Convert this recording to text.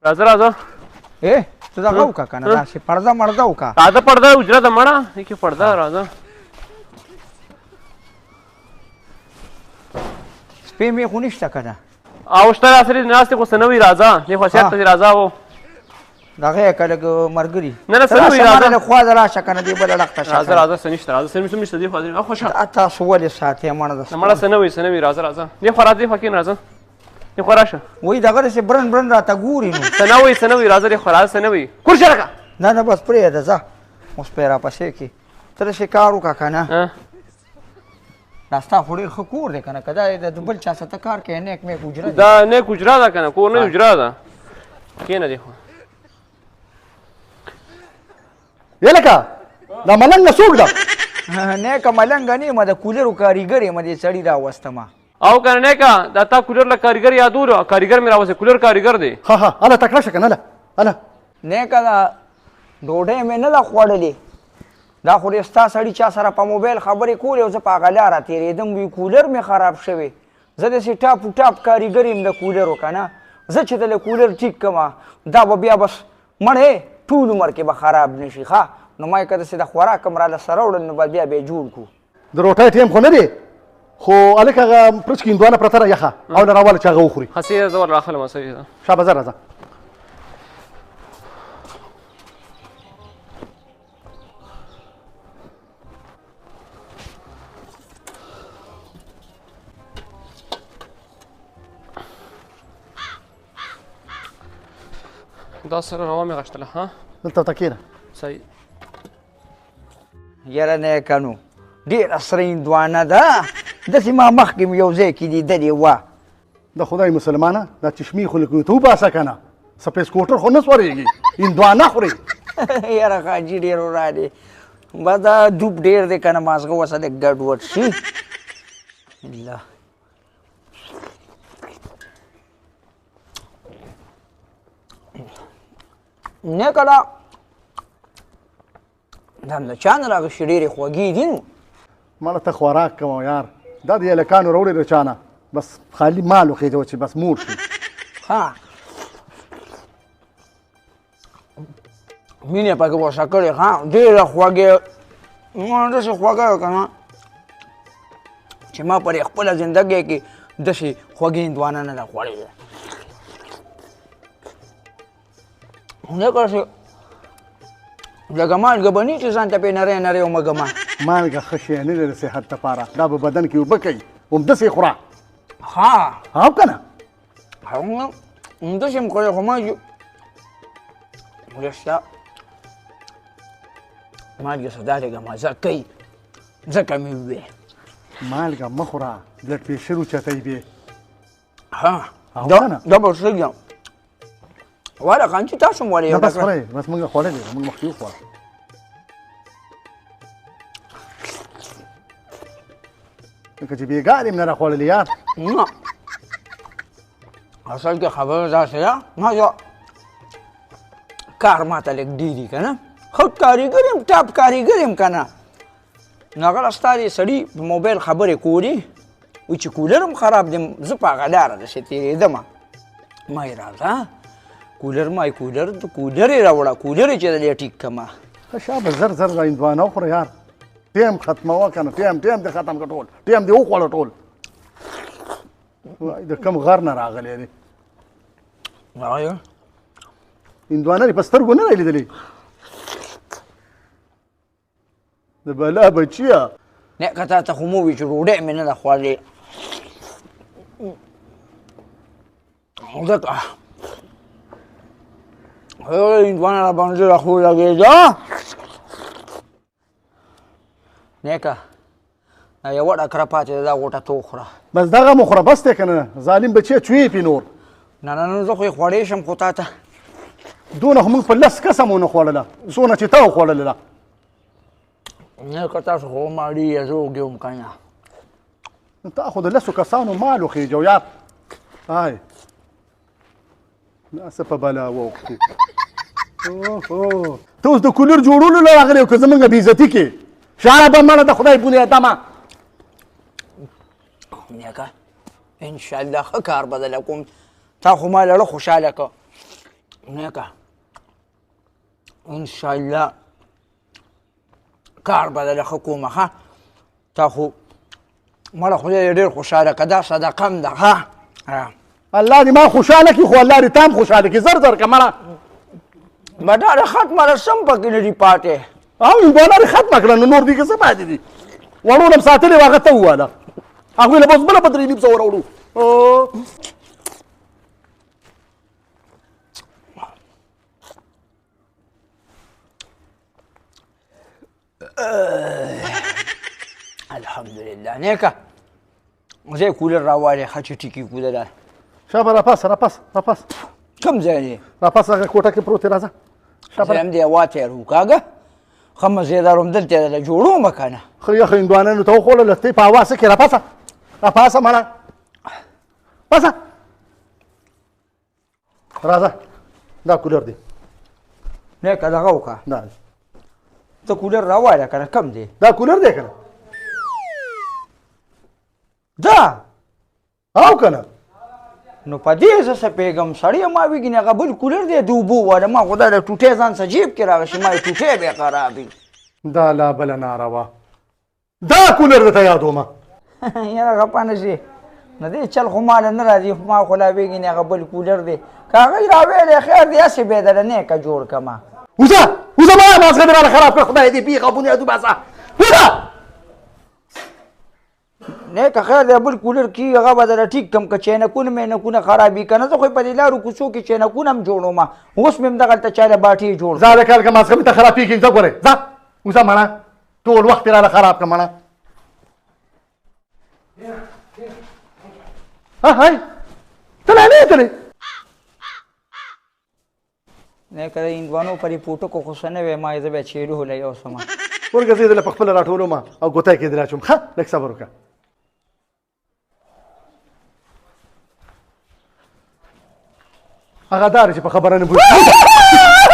راځه راځه. اے ته دغه وکړه که نه، داسې پرده مرده وکړه. راځه پرده حجره ده مړه دې کې پرده، راځه. سپی مې خو نشته که نه؟ او شته راسره ناستې خو څه نه وي. راځه دې خو سیاست ته راځه. و دغه یې که لږ ملګري. نه نه، څه نه وي، راځه. لږ خوا ته راشه که نه، دې بل اړخ ته شه. راځه راځه، څه نشته، راځه، څه نشته دې خوا دې خو شه. دا تاسو ولې ساتئ مړه د مړه؟ څه نه وي، څه نه وي، راځه راځه، دې خوا راځه، دې خوا کښېنه، راځه، دې خوا راشه. وایي دغه داسې برن برن راته ګوري نو. څه نه وي، څه نه وي، راځه، دې خوا راځه، څه نه وي، کور شه لکه. نه نه، بس پرېږده، ځه اوس پرې راپسې کې. ته داسې کار وکړه که نه، دا ستا خو ډېر ښه کور دی که نه، که دا د بل چا سره ته کار کوې. نیک میک حجره. دا نیک حجره ده که نه، کور نه حجره ده. کښېنه دې خوا. یلکه دا ملنګ څوک ده؟ نیکه ملنګ نه یم، د کولرو کاریګر یم، دې سړي راوستم. او که نه نیکه، دا تا کولر له کاریګر یادولو، کاریګر مې راوستی، کولر کاریګر دی. ها ها، هله تکړه شه که نه، هله هله. نیکه دا ډوډۍ مې نه ده خوړلې، دا خو دې ستا سړي چا سره په موبایل خبرې کولې او زه په هغه لاره تېرېدم، وی کولر مې خراب شوی. زه داسې ټاپ ټاپ کاریګر یم د کولرو که نه، زه چې د کولر ټیک کړم دا به بیا بس مړی ټول عمر کې به خراب نه شي. ښه نو ما یې که داسې د خوراک هم راله سره وړل نو به بیا به یې جوړ کړو. د روټۍ ټیم خو نه دی، خو هلکه هغه پرچ کې هندوانه پرته ده یخه، او له راواله چې هغه وخوري. ښه صحیح ده، زه ور راخلم. صحیح ده. شابه ځه، راځه. دا سره روا مې غشتله. ها دلته ورته کښېنه. صحیح. یاره نیکه نو ډېره سره هندوانه ده، داسې ما مخکې مې یو ځای کې لیدلې وه. د خدای مسلمانه، دا چشمې خو لږ ته وباسه که نه، سپیس کوټر خو نه سورېږي، هندوانه خوري. یاره خاجي ډېر ورا دی، بس دا دوب ډېر دی که نه، مازغه ورسره لږ ګډوډ شي. الله نیکه دا دا هم د چا نه راغشي، ډېرې خوږې دي نو. مړه ته خوراک کوه یار، دا د هلکانو راوړې د چا نه، بس خالي مال وخېژوه چې بس موړ شي. ها مینه پکې ورسره کړې. ها ډېره خوږې، داسې خوږه ده که نه چې ما په دې خپله زندګۍ کې داسې خوږې هندوانه نه ده خوړلې. ځکه چې لږه مالګه به نه چې ځان ته پرې نری نری ومږمه. مالګه ښه شی نه دی د صحت لپاره، دا به بدن کې اوبه کوي، همداسې یې خوره. ها او که نه؟ همداسې هم کړی، خو ما چې ستا مالګې څه دا لږه مزه کوي، ځکه مې وویل. مالګه مه خوره، بلډ پریشر اوچتوي بې. ها دا به ښه یم. واله خان چې تاسو هم ولې؟ نه بس خورئ، بس موږ خوړلې ده، موږ مخکې وخوړه. لکه چې بېګا دې هم نه راخوړلې یار. نه اصل کې خبره داسې ده، ما زه کار ماته لږ ډېر دي که نه، ښه کاریګر یم، ټاپ کاریګر یم که نه. نو هغه ستا دې سړي په موبایل خبرې کولې، وایي چې کولر هم خراب دی. زه په هغه لاره داسې تېرېدم، ما یې راځه کولر، ما یې کولر، کولر یې راوړه، کولر یې چې دی ټیک کړه. ښه شابه زر زر دا هندوانه وخوره یار، ټیم ختموه که نه، ټیم ټیم دې ختم کړه، ټول ټیم دې وخوړه ټول. وای د کوم غر نه راغلی دی؟ هندوانه دې په سترګو نه دی لیدلې د بلا بچیه. نه که تا ته خو مو وي چې ډوډۍ مې نه ده خوړلې، ځکه هندوانه راباندې ډېره ښه ولګېده. نیکه دا یوه ډکره پاتې ده، دا غوټه ته وخوره. بس دغه مو خوره بس دی که نه، ظالم بچیه چوې پې نور. نه نه نه، زه خو یې خوړی شم، خو تا ته دونه خو موږ په لس کسه مو نه خوړله څونه چې تا وخوړله ده. نیکه تاسو خو ماړي یې، زه وږی وم که نه. تا خو د لسو کسانو مال وخېژو یار. آی دا څه په بلا ووختې؟ اوهو ته اوس د کولر جوړولو له راغلی که زمونږ بېعزتي کې؟ شابه مړه د خدای بني ادمه. نیکه انشاءالله ښه کار به درله کوم، تا خو ما لړه خوشحاله کړه. نیکه انشاءالله کار به درله ښه کومه، ښه؟ تا خو مړه خدای دې ډېر خوشحاله که، دا صدقه هم ده، ښه؟ الله دې ما خوشحاله کړي، خو الله دې تا هم خوشحاله کړي. زر زر که مړه. بډاره ختمه ده، څه هم پکې نه دي پاتې. او هندوانه دې ختمه کړه، نو نور دې که څه پاتې دي؟ وړو له هم ساتلې وه، هغه ته وواله. هغوی له به اوس بله په 3.5 سوه راوړو. الحمدلله. نیکه زه کولر راوالې، ښه چې ټیکي کوده ده. شابه راپاسه راپاسه راپاسه. کوم ځای دی؟ راپاسه، هغه کوټه کې پروت دی، راځه. شابه زه هم دې هوا تیار وکاږه، ښه مزېدار هم دلته درله جوړومه که نه. ښه یخه هندوانه نو ته وخوړله، ته په هوا څه کې. راپاسه راپاسه مړه، پاسه راځه. دا کولر دی. نیکه دغه وکړه، دا ته کولر راواله که نه. کم دی؟ دا کولر دی که نه؟ دا او که نه؟ نو په دې زه څه پوهېږم سړیه، ما ویګنې هغه بل کولر دی د اوبو واله. ما خو دا د ټوټې ځان څه جیب کې راغی چې ما یې ټوټې بیا خرابې. دا لا بله ناروا، دا کولر درته یادومه. یاره خفه نه شې، نو دې چل خو ما له نه راځي. ما خو لا ویګنې هغه بل کولر دی، که هغه یې راویلی خیر دی، هسې به یې درله نیکه جوړ کړمه. وځه وځه، ما مازغه دې راله خراب کړه، خدای دې بیخه بنیاد وباسه. وځه. نیکه خیر دی، بل کولر کېږي، هغه به درله ټیک کړم. که چینکونه مینکونه خرابي که نه، زه خو یې په دې لارو کوڅو کې چینکونه هم جوړوم. اوس مې هم دغلته چا له باټې جوړ. ځه هلکه هلکه، مازغه مې ته خرابېږي. ځه ګورې، ځه وځه مړه، ټول وخت یې راله خراب کړه مړه. ها های، ته لا نه یې تللی؟ نیکه د هندوانو په دې پوټکو خو څه نه وی، ما یې زه بیا چیلو له یوسم. ورګه زه یې درله په خپله راټولوم او ګوتۍ کې یې درله اچوم. ښه لږ صبر وکړه. هغه دار چې په خبره نه پوهېږي.